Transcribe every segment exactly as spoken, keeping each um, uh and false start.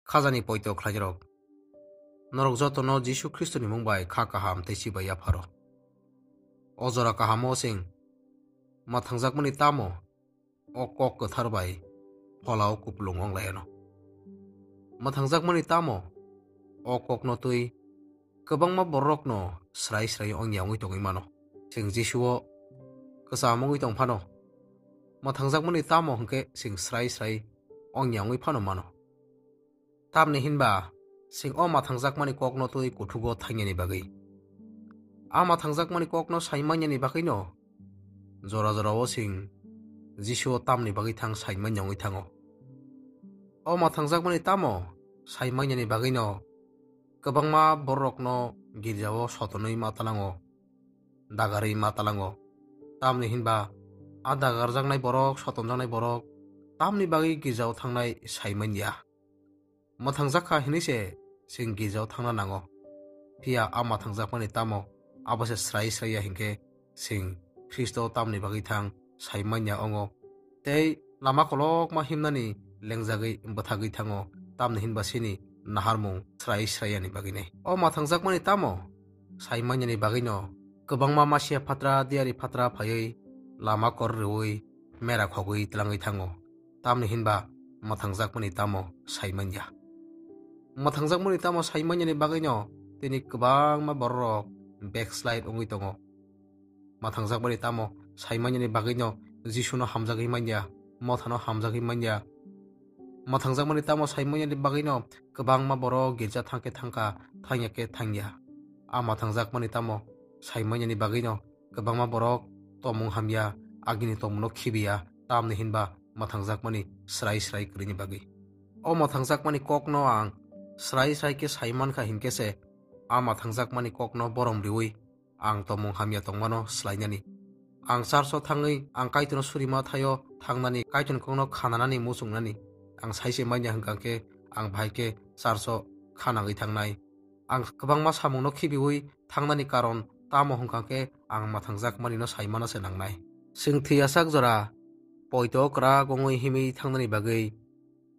Khajani poito khlairok, norok jotono Jisu Khristoni mung bai kha kaham tei chibai yapharo. O jora kahamo chwng mwthangjakmani tamo o kok kwthar bai pholao kupulung wng laiano. Mwthangjakmani tamo o kokno twi kwbangma bororokno srai srai ongya wngwi tongwi mano. Chwng Jisuo kwcham wngwi tong phano, mwthangjakmani tamo hwnkhe chwng srai srai ongya wngwi phano mano. Tamni hinba chwng o mwthangjakmani kokno twi kuthugo thangyani bagwi. A mwthangjakmani kokno sai manyani bagwino jora jorao chwng Jisuo tamni bagwi thang sai manya wngwi thango. O mwthangjakmani tamo sai manyani bagwino kwbangma bororokno girjao sotonwi ma talango, dagarwi ma talango. Tamni hinba a dagarjaknai borok, sotonjaknai borok tamni bagwi girjao thangnai sai manya. Mwthangjak kha hinwi se chwng girjao thangna nango. Phiya a mwthangjakmani tamo abo se srai srai ya hinkhe chwng Khristo tamni bagwi thang sai manya wngo. Tei lama kolokma himnani lengjagwi bwthagwi thango, tamni hinba chini naharmung srai srai yani bagwinai. O mwthangjakmani tamo sai manyani bagwino kwbangma masiya phatra diyari phatra phaiwi lama kor rwui mera khogwi tlangwi thango. Tamni hinba mwthangjakmani tamo sai manya. Mwthangjakmani tamo sai manyani bagwino tini kwbangma bororok backslide wngwi tongo. Mwthangjakmani tamo sai manyani bagwino Jisuno hamjagwi manya, mothano hamjagwi manya. Mwthangjakmani tamo sai manyani bagwino kwbangma borok girja thangkhe thangkha, thangya khe thangya. A mwthangjakmani tamo sai manyani bagwino kwbangma borok tongmung hamya, agini tongmungno khibiya, tamni hinba mwthangjakmani srai srai kwrwini bagwi. O mwthangjakmani kokno ang srai srai khe sai mankha hinkhe se, a mwthangjakmani kokno borom riui ang tongmung hamya tongmano swlainani. Ang church-o thangwi ang Kaitorno surima thaio thangnani, Kaitorni kokno khananani muchungnani. Ang saise manya hwnkha khe ang bahai khe church-o khanagwi thangnai. Ang kwbangma samungno khibiui thangnani karon tamo hwnkha khe ang mwthangjakmanino sai mana se nangnai. Chwng thwiyasak jora poito kwrak wngwi himwi thangnani bagwi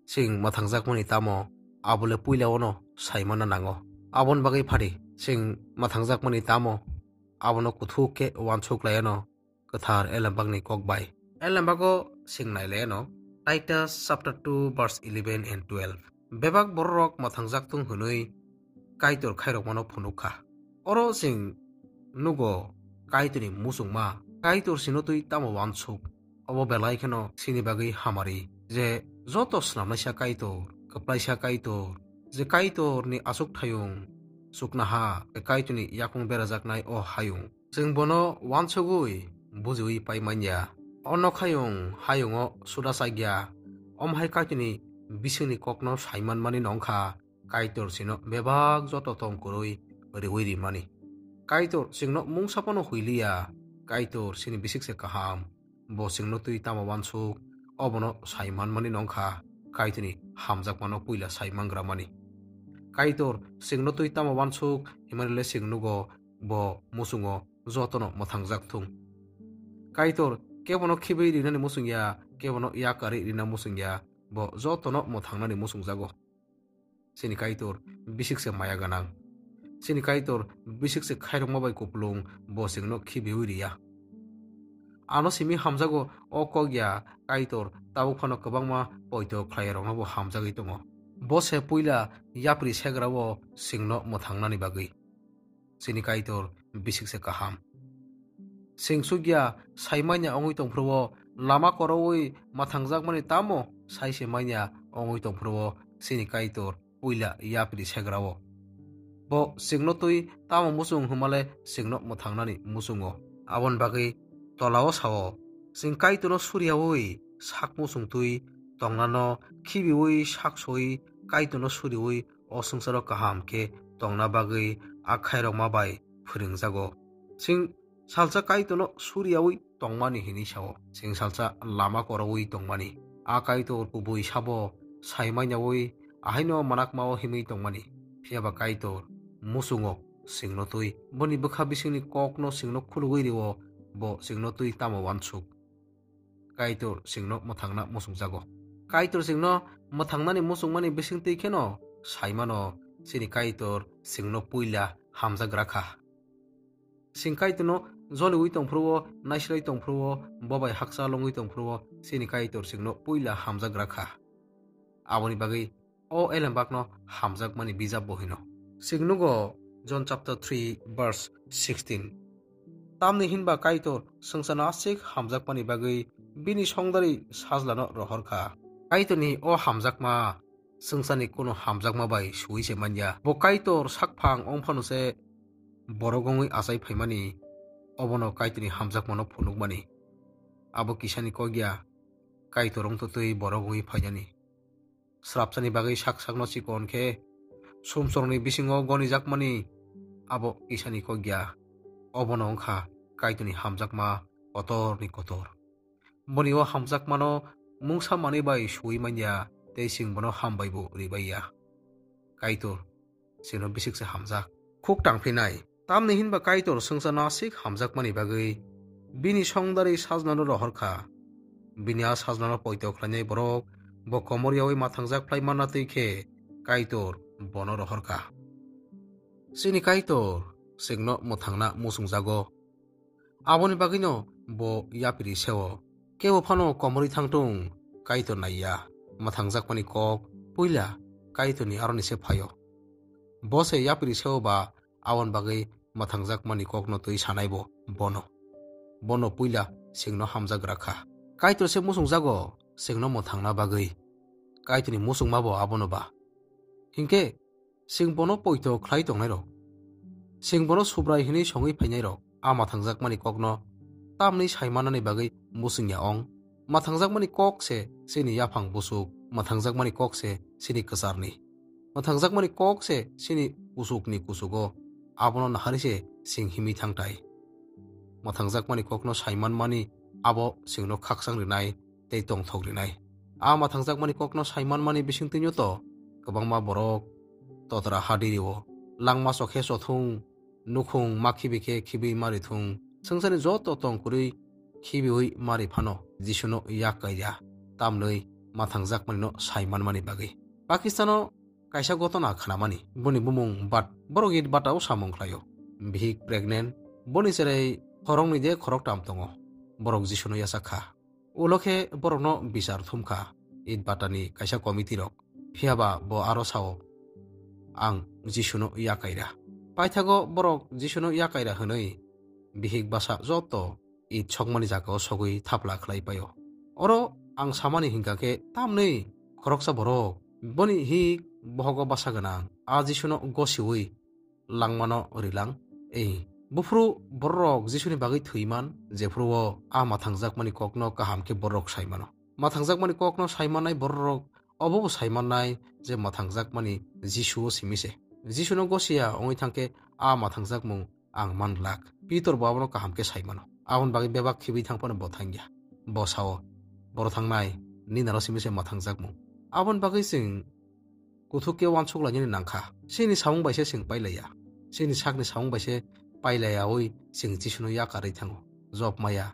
chwng mwthangjakmani tamo abole puila ono sai mana nango. Aboni bagwi phadi chwng mwthangjakmani tamo abono kuthuk khe uansuk laiano kwthar Elembakni kok bai. Elembago chwng nai laiano Titus chapter two verse eleven and twelve. Bebak bororok mwthangjak thung hwnwi Kaitor khairokmano phunuk kha. Oro chwng nugo Kaitorni muchungma, Kaitor sino twi tamo uansuk. Obo belai kheno chini bagwi hamari je joto snamnaisa Kaitor, kwplaisa Kaitor, je Kaitorni achukthayung chuknaha, Kaitorni yakung berajaknai o hayung. Chwng bono uansugwi bujiui pai manya. O nokhayung hayungo suda chakya. Omo hai Kaitorni bisingni kokno sai manmani nongkha. Kaitor sino bebak joto tong kwrwi riui rimani. Kaitor chwngno mungsa phano huiliya. Kaitor chini bisik se kaham. Bo chwngno twi tamo uansuk, obono sai manmani nongkha. Kaitorni hamjakmano puila sai mangramani. Kaitor chwngno twi tamo uansuk, himani le chwng nugo, bo muchungo jotono mwthangjak thung. Kaitor kebono khibiui rinani muchungya, kebono yakarwi rina muchungya, bo jotono mwthangnani muchungjago. Chini Kaitor bisik se maya gwnang. Chini Kaitor bisik se khairokma bai kupulung, bo chwngno khibiui riya. Ano simi hamjago o kok ya Kaitor, tabuk phano kwbangma poito khlaiyarokno bo hamjagwi tongo. Bo se puila yapri segrao chwngno mwthangnani bagwi. Chini Kaitor bisik se kaham. Sing sukya sai manya wngwi tongphuru-o, lama koroui mwthangjakmani tamo sai se manya wngwi tongphuru-o, chini Kaitor puila yapri segra-o. Bo chwngno twi tamo muchung hwnmale chwngno mwthangnani muchungo. Aboni bagwi tola-o sao, chwng Kaitorno suriyaui sak muchung twi tongnano khibiui sak soi Kaitorno suriui o swngcharo kaham khe tongna bagwi a khairokma bai phwrwngjago. Chwng salsa Kaitorno suriyaui tongmani hinwi sao. Chwng salsa lama koroui tongmani. A Kaitor kubui sabo sai manyaui ahaino manakmao himwi tongmani. Phiyaba Kaitor muchungo chwngno twi. Boni bwkha bisingni kokno chwngno khulugui rio, bo chwngno twi tamo uansuk. Kaitor chwngno mwthangna muchungjago. Kaitor chwngno mwthangnani muchungmani bisingtwi kheno saimano, chini Kaitor chwngno puila hamjagra kha. Chwng Kaitorno joliui tongphuru-o, naisirwi tongphuru-o, bo bai hakcha longwi tongphuru-o, chini Kaitor chwngno puila hamjagra kha. Aboni bagwi o elembakno hamjakmani bijap bo hino. Chwng nugo John chapter three verse sixteen. Tamni hinba Kaitor swngcharno aswk hamjakmani bagwi bini songdari sajlano rohor kha. Kaitorni o hamjakma swngcharni kunu hamjakma bai suui se manya. Bo Kaitor sakphang wng phano se borok wngwi achai phaimani, obono Kaitorni hamjakmano phunukmani. Abo kisani kok ya, Kaitor wngtotwi borok wngwi phainani. Srapsani bagwi sak sakno chikon khe, sumsokni bisingo gonijakmani abo kisani kok ya. Obono wngkha Kaitorni hamjakma kotorni kotor. Boni o hamjakmano mungsa manwi bai suui manya tei chwng bono hambai bo ribaiya. Kaitor chwngno bisik se hamjak. Khuk tangphinai. Tamni hinba Kaitor swngcharno aswk hamjakmani bagwi bini songdari sajlano rohor kha. Bini a sajlano poito khlainai borok bo komor yaui mathangjak phlai manna twi khe Kaitor bono rohor kha. Chini Kaitor chwngno mwthangna muchungjago. Aboni bagwino bo yapiri seo. Kebo phano komorwi thangthung, Kaitor naiya. Mwthangjakmani kok puila Kaitorni aroni se phaio. Bo se yapiri seo ba aboni bagwi mwthangjakmani kokno twi sanai bo bono. Bono puila chwngno hamjagra kha. Kaitor se muchungjago chwngno mwthangna bagwi. Kaitorni muchungma bo abono ba. Hinkhe chwng bono poito khlai tongnairok, chwng bono Subrai hwnwi songwi phainairok, a mwthangjakmani kokno tamni saimanani bagwi muchungya ong. Mwthangjakmani kok se chini yaphang busuk, mwthangjakmani kok se chini kwcharni. Mwthangjakmani kok se chini kuchukni kuchugo, abono naharwi se chwng himwi thangthai. Mwthangjakmani kokno saimanmani abo chwngno khakchang rinai tei tongthok rinai. A mwthangjakmani kokno saimanmani bisingtwino to kwbangma borok totra hadirio, langma chokhe chothung, nukhung ma khibi khe khibwi mari thung, swngcharni joto tong kwrwi khibiui mari phano Jisuno yak kaira, tamnwi mwthangjakmanino saimanmani bagwi. Pakistano kaisa gotona khnamani, boni bumung Bat, borok It Bata-o samung khlaio. Bihik pregnant, boni cherai khoroknwi de khoroktam tongo. Borok Jisuno yachak kha. Ulo khe borokno bichar thum kha It Batani kaisa committee rok. Phiya ba bo aro sao, "Ang Jisuno yakaira." Paithago borok Jisuno yakaira hwnwi bihik basa joto It sokmani jagao sogwi thapla khlai paio. Oro ang samani hinkha khe tamni khoroksa borok boni hik bohogo basa gwnang a Jisuno gosiui langmano rilang. Ei, buphuru bororok Jisuni bagwi thwiman, jephuruo a mwthangjakmani kokno kaham khe bororok saimano. Mwthangjakmani kokno saimannai bororok obobo saimannai je mwthangjakmani Jisuo simi se. Jisuno gosiya wngwi thangkhe a mwthangjakmung ang man glak. Pitor bo abono kaham khe saimano. Aboni bagwi bebak khibwi thang phano bo thangya. Bo sao, "Boro thangnai, ninaro simi se mwthangjakmung." Aboni bagwi chwng kuthuk khe uansuk lainani nangkha. Chini samung bai se chwng pailaiya. Chini sakni samung bai se pailayaui chwng Jisuno yakarwi thango. Job maya,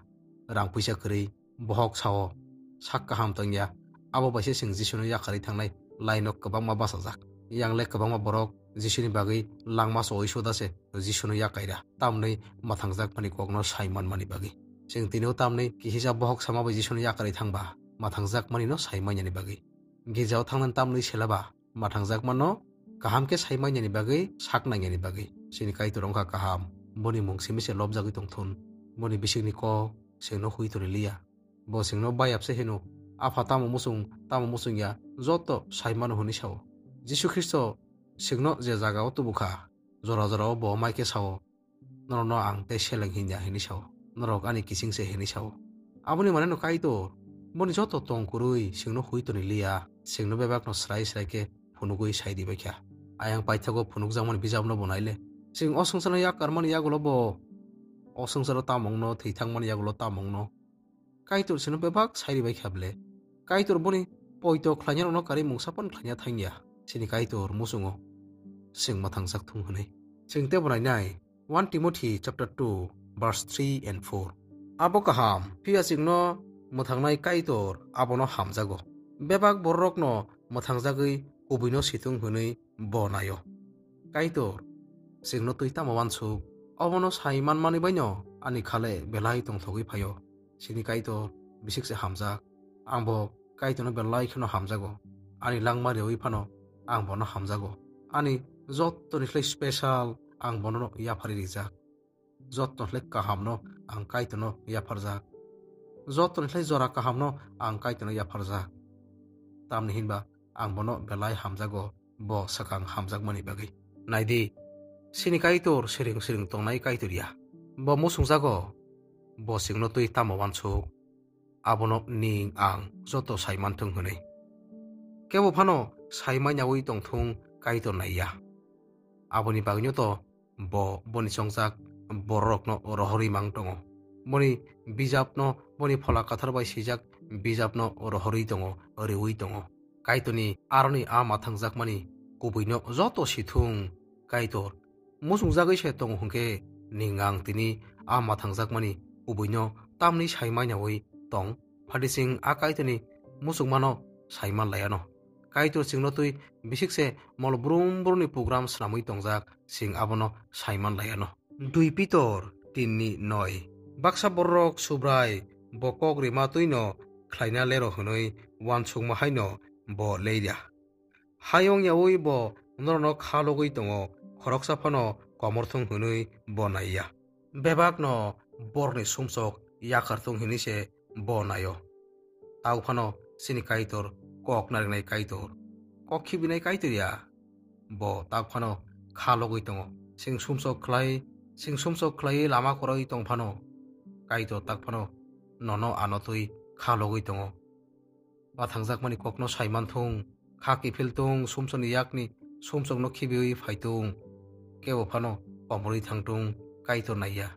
rang puisa kwrwi, bohok sao, sak kaham tongya. Abo bai se chwng Jisuno yakarwi thangnai laino kwbangma bachajak. Yang le kwbangma borok Jisuni bagwi langma choui suda se Jisuno yakaira. Tamni mwthangjakmani kokno sai manmani bagwi. Chwng tini o tamni kihisa bohok sama bai Jisuno yakarwi thangba mwthangjakmanino sai manyani bagwi. Girjao thangnani tamni selaba mwthangjakmano kaham khe sai manyani bagwi, sak nangyani bagwi. Chini Kaitor wngkha kaham, boni mung simi se lobjagwi tongthun, boni bisingni kok chwngno hui toni liya. Bo chwngno bayap se hino, "Apha tamo muchung, tamo muchung ya, joto sai mano," hwnwi sao. Jisu Khristo chwngno je jagao tubu kha, jora jorao bo mai khe sao, "Norokno ang tei seleng hinya," hwnwi sao. "Norok ani kiching se," hwnwi sao. Aboni maneno Kaitor boni joto tong kwrwi chwngno hui toni liya, chwngno bebakno srai srai khe phunugwi sai di bai kha. Ayang paithago phunukjakmani bijapno bo nai le. Chwng o swngcharno yak karmani yagulo bo o swngcharo tamo wngno, thwi thangmani yagulo tamo wngno. Kaitor chwngno bebak sai ri bai kha ble. Kaitor boni poito khlainarokno karwi mungsa phano khlaina thangya. Chini Kaitor muchungo chwng mwthangjak thung hwnwi. Chwng teibo nainai, One Timothy chapter two, verse three and four. Abo kaham, phiya chwngno mwthangnai Kaitor abono hamjago. Bebak bororokno mwthangjagwi kubuino situng hwnwi bo naio. Kaitor, chwngno twi tamo uansuk? Obono sai manmani baino ani khale belai tongthogwi phaio. Chini Kaitor bisik se hamjak. Ang bo Kaitorno belai kheno hamjago. Ani langma riwi phano ang bono hamjago. Ani jottoni khlai special ang bono yaphari rijak. Jottoni khlai kahamno ang Kaitorno yapharjak. Jottoni khlai jora kahamno ang Kaitorno yapharjak. Tamni hinba ang bono belai hamjago, bo swkang hamjakmani bagwi. Naidi, chini Kaitor siring siring tongnai Kaitor ya. Bo musungjago, bo chwngno twi tamo uansuk? Abono ning ang joto sai manthung hwnwi. Kebo phano sai manyaui tongthung Kaitor naiya. Aboni bagwino to bo boni chongjak bororokno rohorwi mang tongo. Boni bijapno, boni Phola Kathar bai swijak bijapno rohorwi tongo, riwi tongo. Kaitorni aroni a mathangjakmani kubuino joto sithung Kaitor muchungjagwi se tongo hwnkhe, ning ang tini a mathangjakmani kubuino tamni sai manyaui tong? Phadi chwng a Kaitorni muchungmano sai manlaiano. Kaitor chwngno twi bisik se mol brum brumni program swnamwi tongjak, chwng abono sai manlaiano. Dui Pitor tinni noi. Baksa bororok Subrai bo kok rima twino khlaina lero hwnwi uansukma haino bo leida. Hayung yaui bo norokno kha logwi tongo, khoroksa phano komorthung hwnwi bo naiya. Bebakno borni sumsok yakar thung hwnwi se bo naio. Tau phano chini Kaitor kok nariknai Kaitor, kok khibinai Kaitor ya. Bo tak phano kha logwi tongo. Chwng sumsok khlai, chwng sumsok khlaiwi lama kwrwi tong phano, Kaitor tak phano nono ano twi kha logwi tongo. Bathangjakmani kokno sai manthung, kha kiphil tung, sumsokni yakni sumsokno khibiwi phai tung. Kebo phano komorwi thang tung, Kaitor naiya.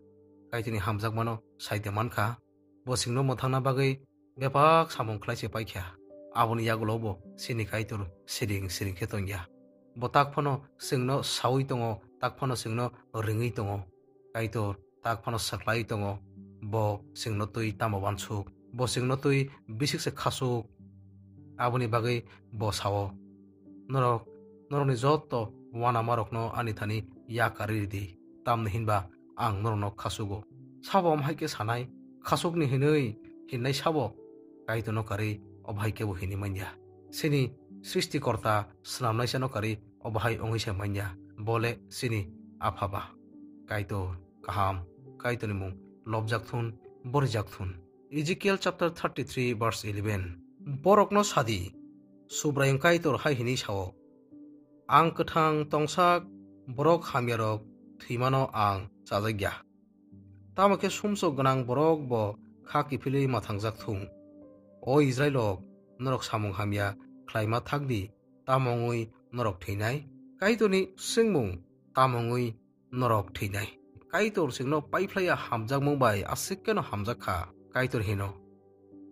Kaitorni hamjakmano sai de mankha. Bo chwngno mwthangna bagwi bebak samung khlai se paikha. Aboni yagulo bo chini Kaitor siring siring khe tongya. Bo tak phano chwngno saui tongo, tak phano chwngno ringwi tongo. Kaitor tak phano saklai tongo, bo chwngno twi tamo uansuk? Bo chwngno twi bisik se khasuk? Aboni bagwi bo sao, norok, norokni joto uanamarokno ani thani yakarwi ridi, tamni hinba ang norokno khasugo. Sabo omo hai khe sanai, khasukni hinwi hinnai sabo? Kaitorno karwi obo hai khe bo hinwi manya. Chini Srishtikorta swnamnaisano karwi obo hai wngwi se manya, bo le chini Apha ba. Kaitor kaham, Kaitorni mung lobjak thun, borijak thun. Ezekiel chapter thirty-three verse eleven. Borokno sadi, Subraiyung Kaitor hai hwnwi sao, Ang kwthang tongsak borok hamyarok thwimano ang chajakya. Tamo khe sumsok gwnang borok bo kha kiphilwi mathangjak thung. O Israilrok, norok samung hamya khlaima thak di, tamo wngwi norok thwinai? Kaitorni swngmung tamo wngwi norok thwinai? Kaitor chwngno paiphlaiya hamjakmung bai aswk kheno hamjak kha. Kaitor hino,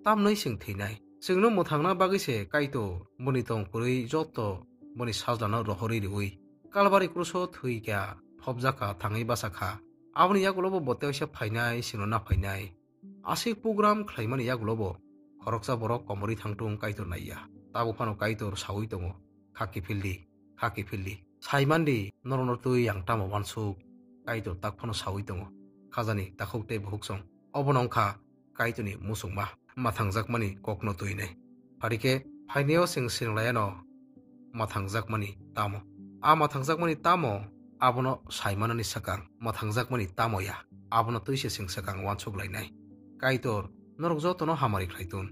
tamnwi chwng thwinai? Chwngno mwthangna bagwi se Kaitor boni tong kwrwi joto boni sajlano rohorwi rwui Kalbari kruso thwi kha, phobjak kha, thangwi bacha kha. Aboni yagulo bo botei waisa phainai, chwngno naphainai. Aswk program khlaimani yagulo bo khoroksa borok komorwi thangtung Kaitor naiya. Tabuk phano Kaitor saui tongo, kha kiphil di, kha kiphil di. Saiman di, norokno twi ang tamo uansuk? Kaitor tak phano saui tongo. Khajani takhuk tei bukhuk song. Obono wngkha Kaitorni muchungma, mathangjakmani kokno twinai. Phari khe phainai-o chwng swrwng lai-ano, mathangjakmani tamo? A mathangjakmani tamo? Abono sai manani swkang mathangjakmani tamo ya, abono twi se chwng swkang uansuk lainai. Kaitor norok jotono hamari khlai tun.